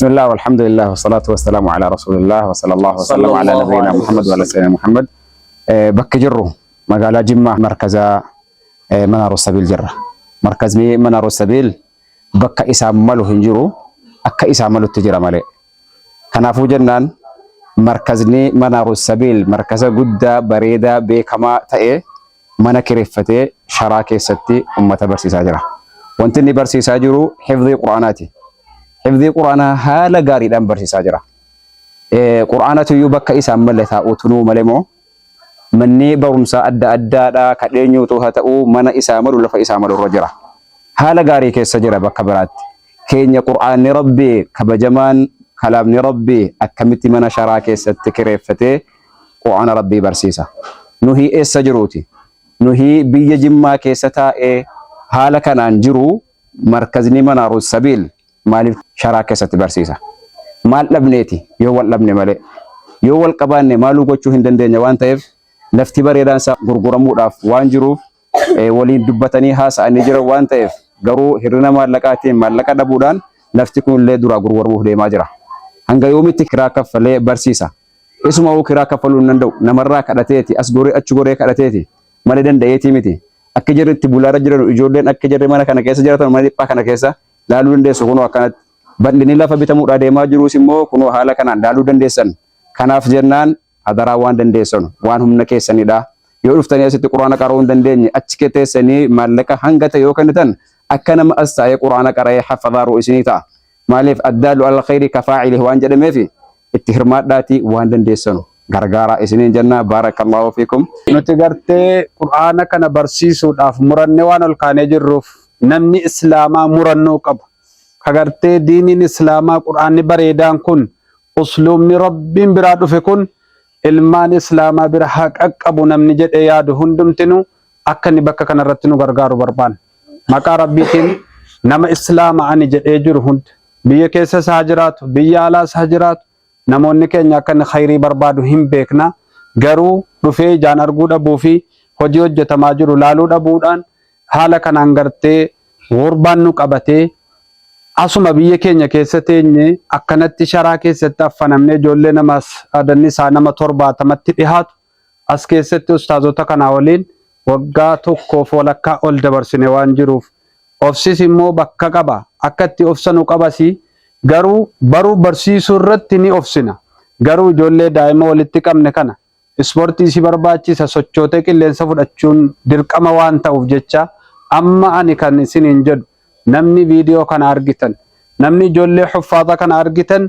Bismillah walhamdulillah wassalatu wassalamu ala rasulillah wa sallallahu wa sallam ala Sallallahu nabiyyina alayhi Muhammad wa ala wasallam. sayyidina Muhammad. Bakki jirru magaalaa Jimmaa markaza Manaaru Sabiil jirra. Markazni Manaaru Sabiil bakka isaan malu hin jiru, akka isaan malutti jira malee. Kanaafuu jennaan markazni Manaaru Sabiil markaza guddaa bareedaa beekamaa ta'e mana kireeffatee sharaa keessatti ummata barsiisaa jira. Wanti inni barsiisaa jiru hifdii Qur'aanaati. Hifdii Qur'aanaa haala gaariidhaan barsiisaa jira. Qur'aanatu iyyuu bakka isaan malle taa'uutu nuu malee moo manni barumsaa adda addaadha kadheenyuutu haa ta'u mana isaa malu lafa isaa malu irra jira. Haala gaarii keessa jira bakka biraatti. Keenya Qur'aanni Rabbii kabajamaan kalaamni Rabbii akkamitti mana sharaa keessatti kireeffatee Qur'aana Rabbii barsiisa. Nuhi eessa jiruuti? Nuhi biyya Jimmaa keessa taa'ee haala kanaan jiru markazni Manaaru Sabiil maaliif sharaa keessatti barsiisa? Maal dhabneeti yoo wal dhabne malee? Yoo wal qabaanne maaluu gochuu hin dandeenya waan ta'eef lafti bareedaan isaa gurguramuudhaaf waan jiruuf waliin dubbatanii haasa'anii jiran waan ta'eef garuu hir'ina maallaqaatiin maallaqa dhabuudhaan lafti kunillee duraa gurguramuuf deemaa jira. Hanga yoomitti kiraa kaffalee barsiisa? Isuma hoo kiraa kaffaluu hin danda'u. Namarraa kadhateeti as goree achi goree kadhateeti malee danda'eetii miti. Akka jarri itti bulaarra jiran ijoolleen akka jarri mana kana keessa jiraatan mana dhiphaa kana keessa laaluu dandeessu kunoo akkanatti. Bal'inni lafa bitamuudhaa deemaa jiruus immoo kunoo haala kanaan laaluu dandeessan. Kanaaf jennaan hadaraa waan dandeessanu waan humna keessanidha. Yoo dhuftanii asitti Quraana qara'uu hin dandeenye achi teessanii maallaqa hanga ta'e yoo kennitan akka nama as taa'ee Quraana qara'ee hafadhaaruu isinii ta'a. Maaliif addaalu alal khayri kafaa'ilihi waan jedhameefi itti hirmaadhaatii waan dandeessanu gargaaraa isiniin jenna. Baarakallahu fiikum. Nuti gartee Qur'aana kana barsiisuudhaaf murannee waan ol kaanee jirruuf namni Islaamaa murannoo qabu ka gartee diiniin Islaamaa Qur'aanni bareedaan kun usluubni Rabbiin biraa dhufe kun ilmaan Islaamaa bira haa qaqqabu namni jedhee yaadu hundumtinuu akka inni bakka kanarratti nu gargaaru barbaanna. Maqaa Rabbiitiin nama Islaama ani jedhee jiru hunda biyya keessas haa jiraatu biyya alaas haa jiraatu namoonni keenya akka inni khayrii barbaadu hin beekna. Garuu dhufee ijaan arguu dhabuu fi hojii hojjetamaa jiru laaluu dhabuudhaan haala kanaan gartee gurbaan nu qabatee asuma biyya keenya keessa teenye akkanatti sharaa keessatti affanamnee ijoollee namaas adanni isaa nama 70tti dhihaatu as keessatti ustaazota kanaa waliin waggaa tokkoof walakkaa ol dabarsine waan jiruuf obsis immoo bakka qaba akka itti obsanu qabasi garuu baruu barsiisuu irratti ni obsina garuu ijoollee daa'ima walitti qabne kana ispoortii si barbaachisa sochootee qilleensa fudhachuun dirqama waan ta'uuf jecha amma ani kan isiniin jedhu namni viidiyoo kana argitan namni ijoollee huffaaza kana argitan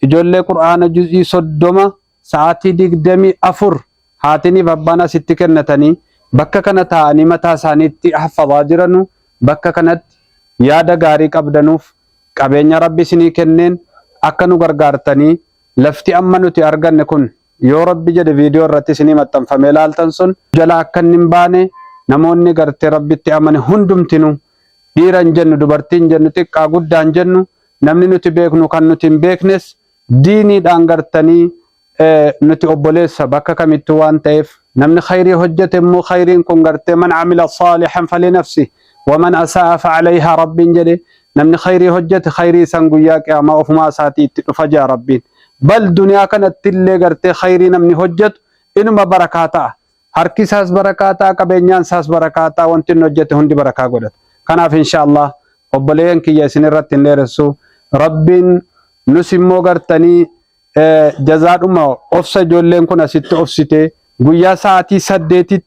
ijoollee Qur'aana juz'ii 30 sa'aatii 24 haatiniif abbaan asitti kennatanii bakka kana taa'anii mataa isaaniitti haffazaa jiranu bakka kanatti yaada gaarii qabdanuuf qabeenya Rabbi isinii kenneen akka nu gargaartanii lafti amma nuti arganne kun yoo Rabbi jedhe viidiyoo irratti isinii maxxanfamee laaltan sun jala akka inni hin baane namoonni gartee Rabbitti amane hundumtinuu dhiira hin jennu dubartii hin jennu xiqqaa guddaa hin jennu namni nuti beeknu kan nuti hin beeknes diiniidhaan gartanii nuti obboleessa bakka kamittuu waan ta'eef namni khayrii hojjete immoo khayriin kun gartee man amila saalihan falinafsi waman asa'a fa'alayhaa Rabbiin jedhe namni khayrii hojjete khayrii san guyyaa qiyaamaa ofumaa isaatii itti dhufa jaa Rabbiin. Bal duniyaa kanatti illee gartee khayrii namni hojjetu inuma barakaa ta'a. Harki isaas barakaa ta'a, qabeenyaan isaas barakaa ta'a, wanti inni hojjete hundi barakaa godhata. Kanaaf insha Allah obboleeyyan kiyya isin irratti hin dheeressu. Rabbiin nus immoo gartanii jazaadhuma obsa ijoolleen kun asitti obsite guyyaa sa'aatii 8tti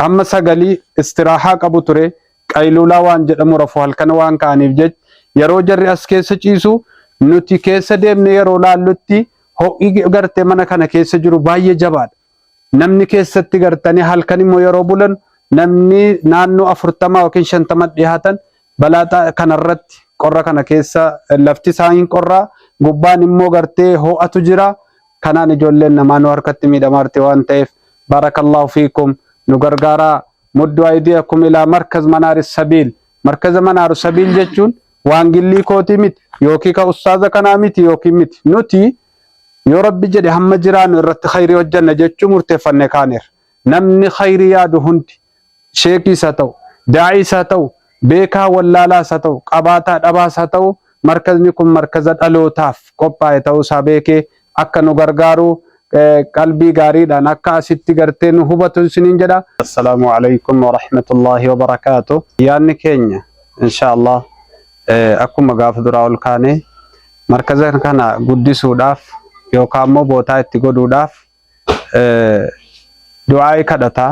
hamma 9 istiraahaa qabu ture qayluulaa waan jedhamu rafu halkan waan ka'aniif jecha yeroo jarri as keessa ciisu nuti keessa deemne yeroo laallutti ho'i gartee mana kana keessa jiru baay'ee jabaadha. Namni keessatti gartanii halkan immoo yeroo bulan namni naannoo 40 yookiin 50 dhihaatan balaaxaa kanarratti qorra kana keessa lafti isaa hin qorraa gubbaan immoo gartee ho'atu jira. Kanaan ijoolleen namaa nu harkatti miidhamaarte waan ta'eef barakallahu fiikum nu gargaaraa muddu aydiyakum ilaa markaz manaari sabiil. Markaza manaaru sabiil jechuun waan gillii kootii miti yookiin ka ustaaza kanaa miti yookiin miti nuti yoo Rabbi jedhe hamma jiraannu irratti khayrii hojjanna jechuu murteeffanne kaaneerra. Namni khayrii yaadu hundi sheekiis haa ta'u, daa'iis haa ta'u, beekaa wallaalaas haa ta'u, qabaataa dhabaas haa ta'u Markazni kun markaza dhalootaaf qophaa'e ta'uu isaa beekee akka nu gargaaru qalbii gaariidhaan akka asitti gartee nu hubatu isiniin jedha. Assalaamu alaikum wa rahmatullahi wa barakaatu. Yaadni keenya insha Allah akkuma gaafa duraa ol kaane markaza kana guddisuudhaaf yookaan immoo bootaa itti godhuudhaaf du'aa'ii kadhataa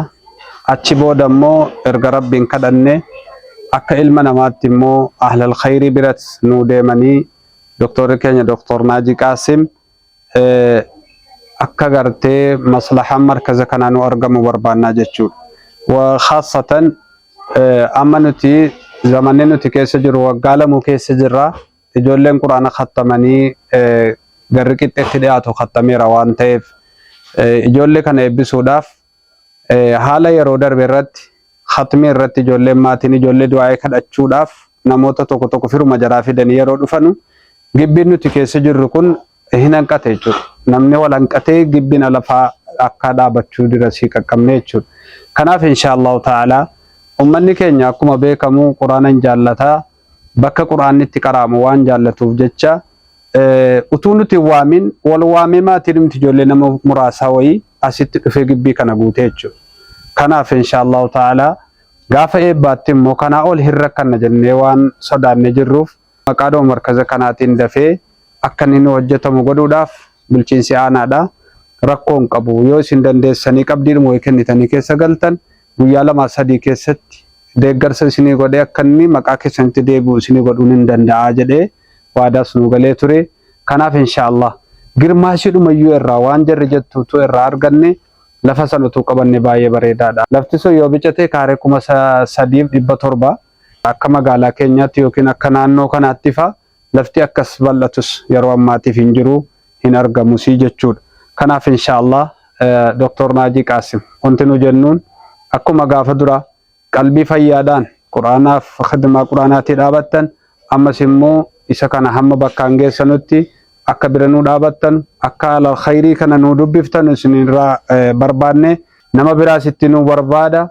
achi booda immoo erga Rabbiin kadhanne akka ilma namaatti immoo ahlal khayrii biras nuu deemanii doktorri keenya Doktor Naajii Qaasim akka gartee maslahaan markaza kanaa nu argamu barbaannaa jechuudha. Wa khaasatan amma nuti zamanni nuti keessa jiru waggaa lamuu keessa jirra. Ijoolleen quraana khattamanii garri qixxeetti dhiyaatu khattameera waan ta'eef ijoollee kana eebbisuudhaaf haala yeroo darbe irratti khatmii irratti ijoolleen maatiin ijoollee du'aa'ee kadhachuudhaaf namoota tokko tokko firuma jaraa fidanii yeroo dhufanu gibbiin nuti keessa jirru kun hin hanqate jechuudha. Namni wal hanqatee gibbiin alafaa akka dhaabachuu dirasii qaqqabne jechuudha. Kanaaf inshaallahu ta'ala ummanni keenya akkuma beekamu quraana hin jaallataa bakka qur'aanni itti qara'amu waan jaallatuuf jecha utuu nuti hin waamin wal waamee maatiidhumti ijoollee nama muraasaa wayii asitti dhufee gibbii kana guutee jechuudha. Kanaaf inshaallahu ta'ala gaafa eebbaatti immoo kanaa ol hin rakkanna jennee waan sodaannee jirruuf maqaadhuma markaza kanaatiin dafee akka inni nu hojjetamu godhuudhaaf bulchiinsi aanaadha. Rakkoo hin qabu. Yoo isin dandeessanii qabdiidhuma wayii kennitanii keessa galtan guyyaa lamaa sadii keessatti deeggarsa isinii godhee akka inni maqaa keessanitti deebi'u isinii godhuun hin danda'a jedhee waadaas nuu galee ture. Kanaaf inshaallah girmaashiidhumayyuu irraa waan jarri jettu utuu irraa arganne lafa sana utuu qabanne baay'ee bareedaadha. Lafti sun yoo bicate kaaree 3700 akka magaalaa keenyaatti yookiin akka naannoo kanaatti fa lafti akkas bal'atus yeroo ammaatiif hin jiru hin argamusii jechuudha. Kanaaf inshaallah Dr. Naajii Qaasim wanti nu jennuun akkuma gaafa dura qalbii fayyaadhaan Qur'aanaaf khidmaa Qur'aanaatii dhaabattan ammas immoo isa kana hamma bakkaan geessanutti akka bira nuu dhaabattan akka alal khayrii kana nuu dubbiftan isinirraa barbaanne nama biraas itti nuu barbaada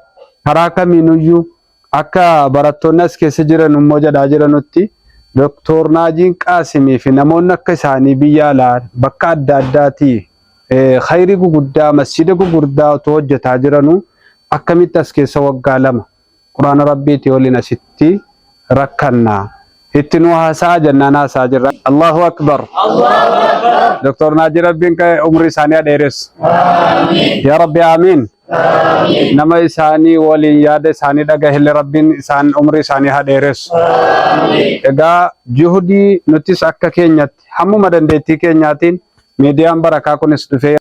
karaa kamiinuyyuu akka barattoonni as keessa jiran immoo jedhaa jiranutti Doktor Naajiin Qaasimii fi namoonni akka isaanii biyya alaa bakka adda addaatii khayrii guguddaa masjida gugurdaa otoo hojjetaa jiranuu akkamitti as keessa waggaa lama quraana rabbiitii waliin asitti rakkanna itti nu haasa'a jennaan haasa'aa jirra. Allahu Akbar. Doktor Naajii Rabbiin umrii isaanii haa dheeressu. Yaa Rabbi aamiin. Nama isaanii waliin yaada isaanii dhagahelle Rabbiin isaan umrii isaanii haa dheeressu. Egaa juhudii nutis akka keenyatti hammuma dandeettii keenyaatiin miidiyaan barakaa kunis dhufee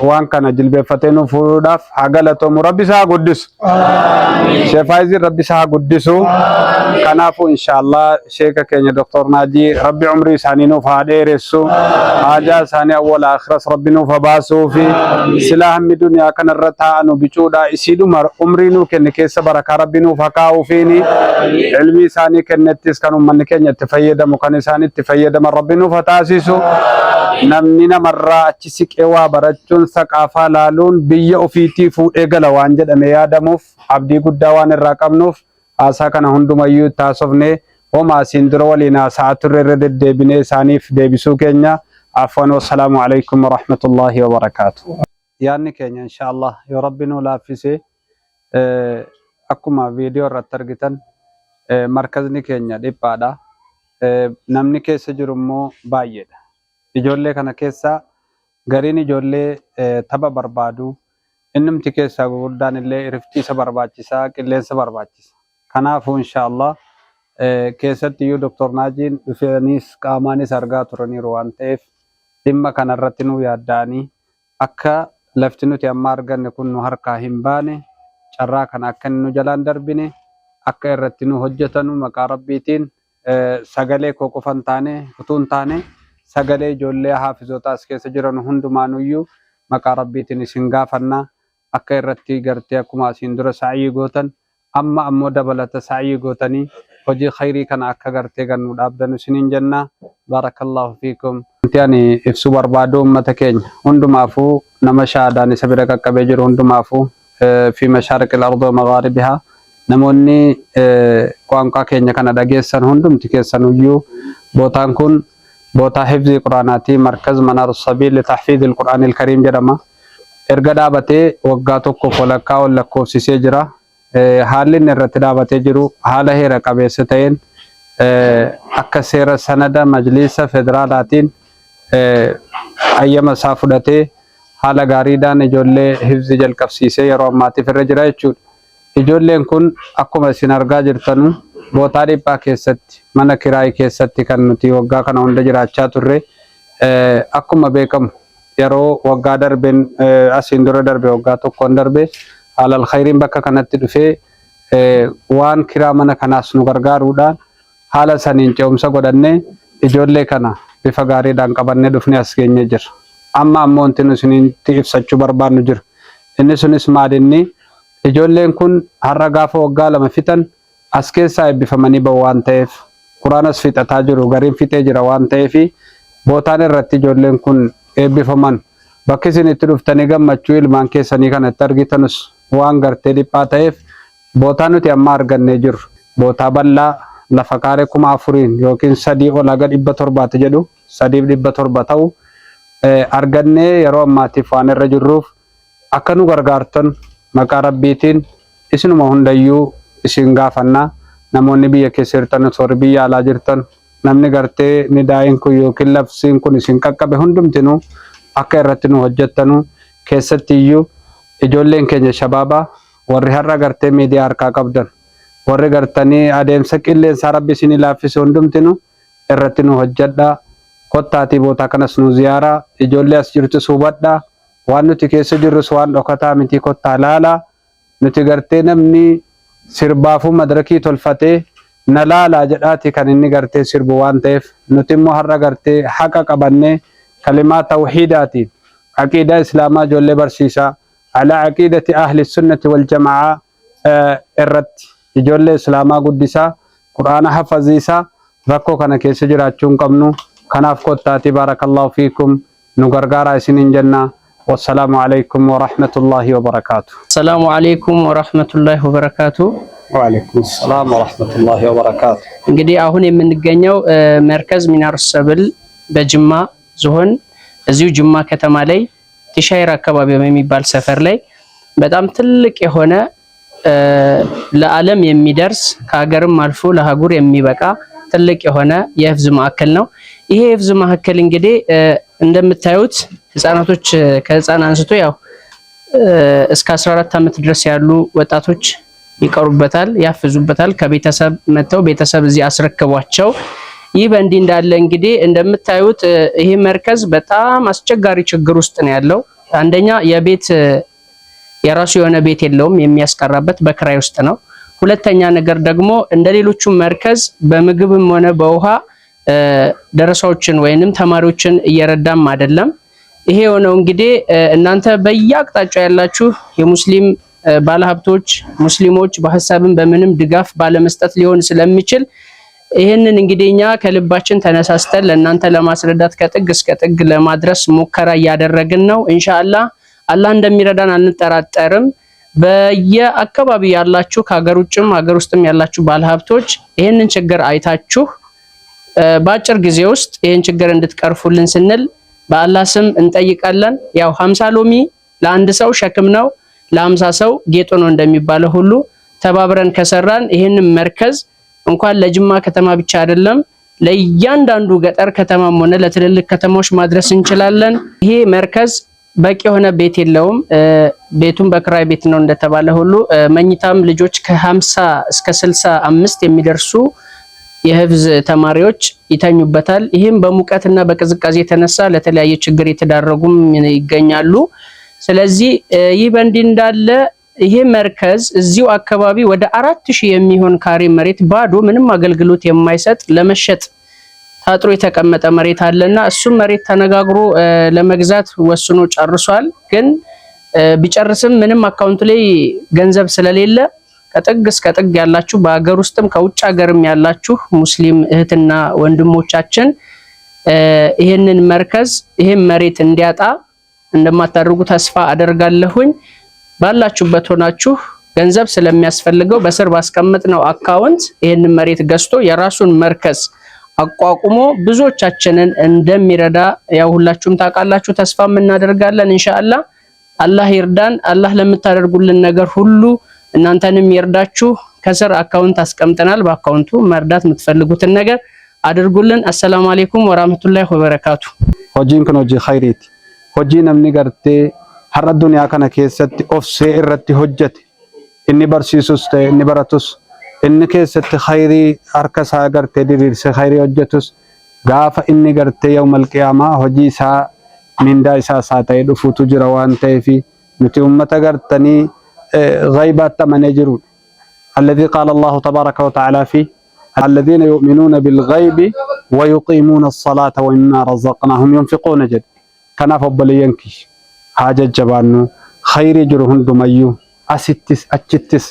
waan kana jilbeeffatee nu fuudhuudhaaf haa galatoomu. Rabbi isaa haa guddisu. Sheefaayiziin Rabbi isaa haa guddisu. Kanaafuu inshaallah sheeka keenya Dr. Naajii Rabbi umrii isaanii nuuf haa dheeressu. Haajaa isaanii awwala akhiras Rabbi nuuf haa baasuufi. Silaa hammi duniyaa kanarra taa'anu bicuudha. Isiidhuma umrii nuu kenne keessa barakaa Rabbi nuuf haa kaa'uufiini. Ilmii isaanii kennettis kan uummanni keenya itti fayyadamu kan isaan itti fayyadaman Rabbi nuuf haa taasisu. Namni namarraa achi siqee waa barachuun saqaafaa laaluun biyya ofiitii fuudhee gala waan jedhamee yaadamuuf abdii guddaa waan irraa qabnuuf haasaa kana hundumayyuu itti haasofnee homa asiin dura waliin haasa'aa turre irra deddeebinee isaaniif deebisuu keenya afwan wassalaamu alaikum warahmatullaahi wabarakaatu. Yaadni keenya inshaallah yoo rabbi nuu laaffise akkuma viidiyoo irratti argitan markazni keenya dhiphaadha. Namni keessa jiru immoo baay'eedha. Ijoollee kana keessaa gariin ijoollee tapha barbaadu. Innumti keessaa gurguddaan illee iriftii isa barbaachisa, qilleensa barbaachisa. Kanaafuu inshaallah keessatti iyyuu Dr. Naajiin dhufaniis qaamaanis argaa turaniiru waan ta'eef dhimma kana irratti nuu yaadda'anii akka lafti nuti amma arganne kun nu harkaa hin baane carraa kana akka inni nu jalaan darbine akka irratti nu hojjetanu maqaa Rabbiitiin sagalee koo qofa hin taane utuu hin taane sagalee ijoollee haafizoota as keessa jiran hundumaanuyyuu maqaa Rabbiitiin isin gaafanna akka irratti gartee akkuma asiin dura sa'yii gootan amma ammoo dabalata sa'yii gootanii hojii khayrii kana akka gartee gad nu dhaabdanu isiniin jenna barakallahu fiikum. Wanti ani ibsuu barbaadu ummata keenya hundumaafuu nama shahaadaan isa bira qaqqabee jiru hundumaafuu fi mashaariqil ardi wa maghaaribihaa Namoonni qaanqaa keenya kana dhageessan hundumti keessanuyyuu bootaan kun bootaa hifzii Quraanaatii, Markaz Manaaru Sabiil Litahfiizil Qur'aanil Kariim jedhama. Erga dhaabatee waggaa tokkoof walakkaa ol lakkoofsisee jira. Haalli inni irratti dhaabatee jiru haala heera qabeessa ta'een akka seera sanada majliisa federaalaatiin ayyama isaa fudhatee haala gaariidhaan ijoollee hifzi jalqabsiisee yeroo ammaatiif irra jira jechuudha. Ijoolleen kun akkuma isin argaa jirtanu bootaa dhiphaa keessatti, mana kiraayii keessatti kan nuti waggaa kana hunda jiraachaa turre. Akkuma beekamu yeroo waggaa darbeen asiin dura darbe, waggaa tokkoon darbe, haalal khayriin bakka kanatti dhufee waan kiraa mana kanaas nu gargaaruudhaan haala saniin ce'umsa godhannee ijoollee kana bifa gaariidhaan qabannee dhufnee as geenyee jira. Amma ammoo wanti nu isinitti ibsachuu barbaannu jira. Inni sunis maalinni ijoolleen kun har'a gaafa waggaa 2 fixan as keessaa eebbifamanii bahu waan ta'eef, Quraanas fixataa jiru, gariin fixee jira waan ta'eef, bootaan irratti ijoolleen kun eebbifaman, bakki isin itti dhuftanii gammachuu ilmaan keessanii kana itti argitanus waan gartee dhiphaa ta'eef, bootaa nuti amma argannee jirru bootaa bal'aa lafa kaaree 4000n yookiin sadii ol haga 700ti jedhu, 3700 ta'u argannee yeroo ammaatiif waan irra jirruuf, akka nu gargaartan maqaa Rabbiitiin isinuma hundayyuu isin gaafanna. Namoonni biyya keessa jirtan, warri biyya alaa jirtan, namni gartee nidaa'iin kun yookiin labsiin kun isin qaqqabe hundumtinuu akka irratti nu hojjettanu, keessatti iyyuu ijoolleen keenya shabaabaa, warri har'a gartee miidiyaa harkaa qabdan, warri gartanii adeemsa qilleensaa Rabbi isinii laaffise hundumtinuu irratti nu hojjedhaa. Kottaatii bootaa kanas nu ziyaaraa, ijoollee as jirtus hubadhaa. Waan nuti keessa jirrus waan dhokataa miti, kottaa laalaa. Nuti gartee namni sirbaafuu madarakii tolfatee na laalaa jedhaati kan inni gartee sirbu waan ta'eef, nuti immoo har'a gartee haqa qabannee kalimaa tawhiidaatiin aqiidaa islaamaa ijoollee barsiisaa, alaa aqiidati ahli sunnati wal jamaa irratti ijoollee islaamaa guddisaa, Quraana hafaziisaa rakkoo kana keessa jiraachuu hin qabnu. Kanaaf kottaatii, baarakallahu fiikum, nu gargaaraa isiniin jenna. Wassalaamu alaikum warahmatullaahi wabarakaatu. Assalaamu alaikum ወራህመቱላሂ ወበረካቱ። ወአለይኩም ሰላም ወራህመቱላሂ ወበረካቱ። እንግዲህ አሁን የምንገኘው መርከዝ ሚናር ሰብል በጅማ ዞን እዚሁ ጅማ ከተማ ላይ ቲሻይር አካባቢ በሚባል ሰፈር ላይ በጣም ትልቅ የሆነ ለዓለም የሚደርስ፣ ከሀገርም አልፎ ለአህጉር የሚበቃ ትልቅ የሆነ የህፍዝ ማዕከል ነው። ይሄ የህፍዝ ማዕከል እንግዲህ እንደምታዩት ህፃናቶች ከህፃን አንስቶ ያው እስከ 14 ዓመት ድረስ ያሉ ወጣቶች ይቀሩበታል፣ ያፍዙበታል። ከቤተሰብ መጥተው ቤተሰብ እዚህ አስረክቧቸው። ይህ በእንዲህ እንዳለ እንግዲህ እንደምታዩት ይሄ መርከዝ በጣም አስቸጋሪ ችግር ውስጥ ነው ያለው። አንደኛ የቤት የራሱ የሆነ ቤት የለውም፣ የሚያስቀራበት በክራይ ውስጥ ነው። ሁለተኛ ነገር ደግሞ እንደ ሌሎቹ መርከዝ በምግብም ሆነ በውሃ ደረሳዎችን ወይንም ተማሪዎችን እየረዳም አይደለም። ይሄ የሆነው እንግዲህ እናንተ በየአቅጣጫው ያላችሁ የሙስሊም ባለሀብቶች፣ ሙስሊሞች በሀሳብም በምንም ድጋፍ ባለመስጠት ሊሆን ስለሚችል፣ ይህንን እንግዲህ እኛ ከልባችን ተነሳስተን ለእናንተ ለማስረዳት፣ ከጥግ እስከ ጥግ ለማድረስ ሙከራ እያደረግን ነው። ኢንሻአላህ አላህ እንደሚረዳን አንጠራጠርም። በየአካባቢው ያላችሁ፣ ከሀገር ውጭም ሀገር ውስጥም ያላችሁ ባለሀብቶች ይህንን ችግር አይታችሁ በአጭር ጊዜ ውስጥ ይህን ችግር እንድትቀርፉልን ስንል በአላህ ስም እንጠይቃለን። ያው 50 ሎሚ ለአንድ ሰው ሸክም ነው፣ ለ50 ሰው ጌጡ ነው እንደሚባለው ሁሉ፣ ተባብረን ከሰራን ይህንን መርከዝ እንኳን ለጅማ ከተማ ብቻ አይደለም፣ ለእያንዳንዱ ገጠር ከተማም ሆነ ለትልልቅ ከተማዎች ማድረስ እንችላለን። ይሄ መርከዝ በቂ የሆነ ቤት የለውም። ቤቱም በክራይ ቤት ነው እንደተባለ ሁሉ፣ መኝታም ልጆች ከ50 እስከ 65 የሚደርሱ የህፍዝ ተማሪዎች ይተኙበታል። ይህም በሙቀትና በቅዝቃዜ የተነሳ ለተለያየ ችግር የተዳረጉም ይገኛሉ። ስለዚህ ይህ በእንዲህ እንዳለ ይሄ መርከዝ እዚሁ አካባቢ ወደ 4000 የሚሆን ካሬ መሬት ባዶ፣ ምንም አገልግሎት የማይሰጥ፣ ለመሸጥ ታጥሮ የተቀመጠ መሬት አለና እሱም መሬት ተነጋግሮ ለመግዛት ወስኖ ጨርሷል። ግን ቢጨርስም ምንም አካውንቱ ላይ ገንዘብ ስለሌለ ከጥግ እስከ ጥግ ያላችሁ፣ በሀገር ውስጥም ከውጭ ሀገርም ያላችሁ ሙስሊም እህትና ወንድሞቻችን ይህንን መርከዝ ይህን መሬት እንዲያጣ እንደማታደርጉ ተስፋ አደርጋለሁኝ። ባላችሁበት ሆናችሁ ገንዘብ ስለሚያስፈልገው በስር ባስቀመጥነው አካውንት ይህንን መሬት ገዝቶ የራሱን መርከዝ አቋቁሞ ብዙዎቻችንን እንደሚረዳ ያው ሁላችሁም ታውቃላችሁ። ተስፋም እናደርጋለን። ኢንሻአላህ አላህ ይርዳን። አላህ ለምታደርጉልን ነገር ሁሉ እናንተንም ይርዳችሁ። ከስር አካውንት አስቀምጠናል። በአካውንቱ መርዳት የምትፈልጉትን ነገር አድርጉልን። አሰላሙ አለይኩም ወራህመቱላሂ ወበረካቱ። Hojiin kun hojii khayriiti. Hojii namni gartee har'a duniyaa kana keessatti obsee irratti hojjete, inni barsiisus ta'e inni baratus, inni keessatti khayrii harka isaa gartee diriirsee khayrii hojjetus, gaafa inni gartee yawmal qiyaamaa hojii isaa mindaa isaa isaa ta'e dhufuutu jira waan ta'eef nuti ummata gartanii ghaybaatti amanee jirudha. الذي قال الله تبارك وتعالى فيه: الذين يؤمنون بالغيب ويقيمون الصلاة ومما رزقناهم ينفقون jedhe. Kanaaf obboleeyyan kiyya, haa jajjabaannu. Khayrii jiru hundumayyuu asittis achittis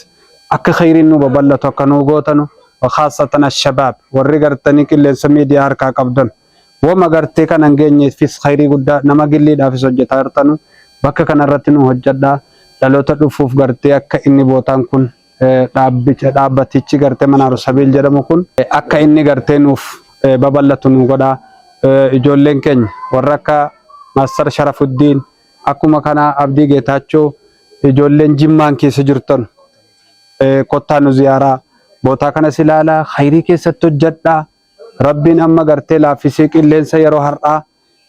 akka khayriin nu babal'atu akka nuu gootanu, وخاصة الشباب warri gartanii qilleensa miidiyaa harkaa qabdan, wama gartee kana hin geenyeefis khayrii guddaa nama gilliidhaafis hojjetaa jirtanu, bakka kanarratti nu hojjedhaa. Dhaloota dhufuuf gartee akka inni bootaan kun dhaabbicha dhaabbatichi gartee Manaaru Sabiil jedhamu kun akka inni gartee nuuf babal'atu nu godhaa. Ijoolleen keenya warra akka Maastar Sharafuddin, akkuma kana Abdii Geetaachoo, ijoolleen Jimmaan keessa jirtan, kottaa nu ziyaaraa, bootaa kanas ilaalaa, khayrii keessatti hojjedhaa. Rabbiin amma gartee laaffisee qilleensa yeroo har'aa,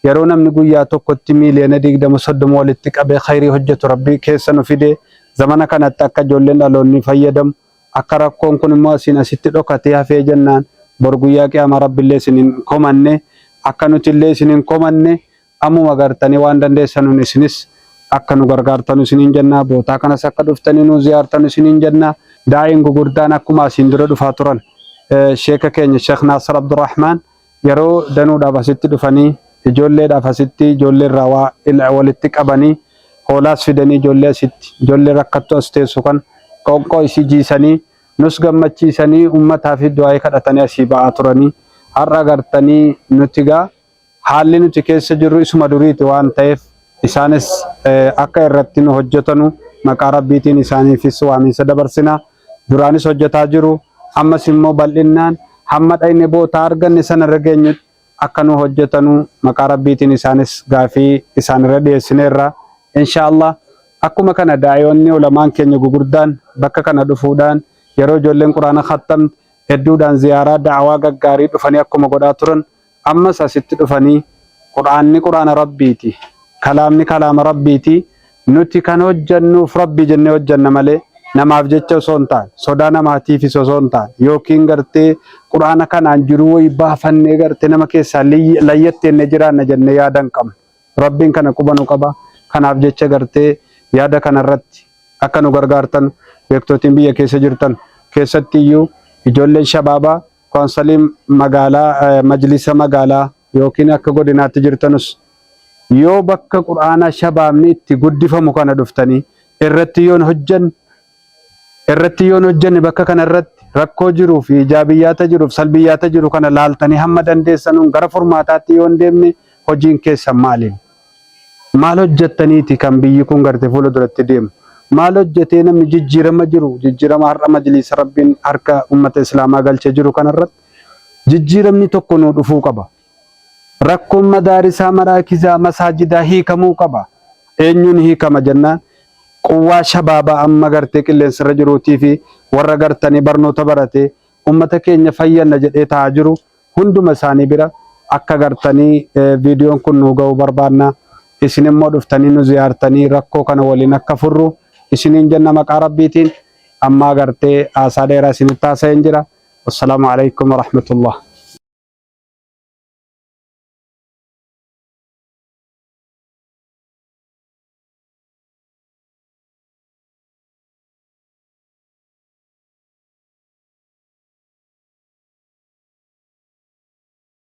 yeroo namni guyyaa tokkotti miiliyoona 20 30 walitti qabee khayrii hojjetu Rabbii keessa nu fide. Zamana kanatti akka ijoolleen dhaloonni fayyadamu, akka rakkoon kun immoo asiin asitti dhokatee hafee jennaan bor guyyaa qiyaamaa Rabbillee isin hin komanne, akka nuti illee isin hin komanne, ammuma gartanii waan dandeessanuun isinis akka nu gargaartanu isiniin jenna. Bootaa kanas akka dhuftanii nu ziyaartanu isiniin jenna. Daa'iin gugurdaan akkuma asiin dura dhufaa turan, sheeka keenya Sheekh Naasir Abdurrahmaan yeroo danuudhaaf asitti dhufanii, ijoolleedhaaf asitti ijoollee irraa waa walitti qabanii, hoolaas fidanii, ijoollee asitti ijoollee rakkattu as teessu kan qoonqoo isii jiisanii nus gammachiisanii, ummataa fi du'aa'ii kadhatanii asii ba'aa turanii. Har'a gartanii nuti gaa haalli nuti keessa jirru isuma duriiti waan ta'eef, isaanis akka irratti nu hojjetanu maqaa Rabbiitiin isaaniifis waamiinsa dabarsina. Duraanis hojjetaa jiru, ammas immoo bal'innaan hamma dhayne bootaa arganne sana irra geenyutti akka nu hojjetanu maqaa Rabbiitiin isaanis gaafii isaanirra dhiyeessineerra. Inshaallah akkuma kana daa'iyoonni ulamaan keenya gugurdaan bakka kana dhufuudhaan yeroo ijoolleen quraana khattamte hedduudhaan ziyaaraa da'awaa gaggaarii dhufanii akkuma godhaa turan, ammas asitti dhufanii, quraanni quraana Rabbiiti, kalaamni kalaama Rabbiiti, nuti kan hojjannuuf Rabbii jennee hojjanna malee namaaf jecha osoo hin taane, sodaa namaatiifis osoo hin taane, yookiin gartee quraana kanaan jiruu wayii baafannee gartee nama keessaa layyatteenye jiraanna jennee yaada hin qabnu. Rabbiin kana quba nu qaba. Kanaaf jecha gartee yaada kanarratti akka nu gargaartan, beektotiin biyya keessa jirtan, keessatti iyyuu ijoolleen shabaabaa koonsalii magaalaa, majlisa magaalaa yookiin akka godinaatti jirtanus, yoo bakka quraana shabaabni itti guddifamu kana dhuftanii irratti yoon hojjanne, bakka kana irratti rakkoo jiruu fi ijaabiyyaata jiruuf salbiyyaata jiru kana laaltanii hamma dandeessanuun gara furmaataatti yoon deemne, hojiin keessan maaliin? Maal hojjettaniiti kan biyyi kun garte fuula duratti deemu? Maal hojjetee namni jijjiirama jiru, jijjiirama har'a majliisa Rabbiin harka ummata Islaamaa galchee jiru kanarratti jijjiiramni tokko nuu dhufuu qaba. Rakkoon madaarisaa, maraakizaa, masaajidaa hiikamuu qaba. Eenyuun hiikama jennaan, quwwaa shabaabaa amma gartee qilleensarra jiruutii fi warra gartanii barnoota baratee ummata keenya fayyanna jedhee taa'aa jiru hunduma isaanii bira akka gartanii viidiyoon kun nu ga'uu barbaanna. Isin immoo dhuftanii nu ziyaartanii rakkoo kana waliin akka furru isiniin jenna maqaa Rabbiitiin. Ammaa gartee haasaa dheeraa isinitti haasa'een jira. Wassalaamu alaikum warahmatullah.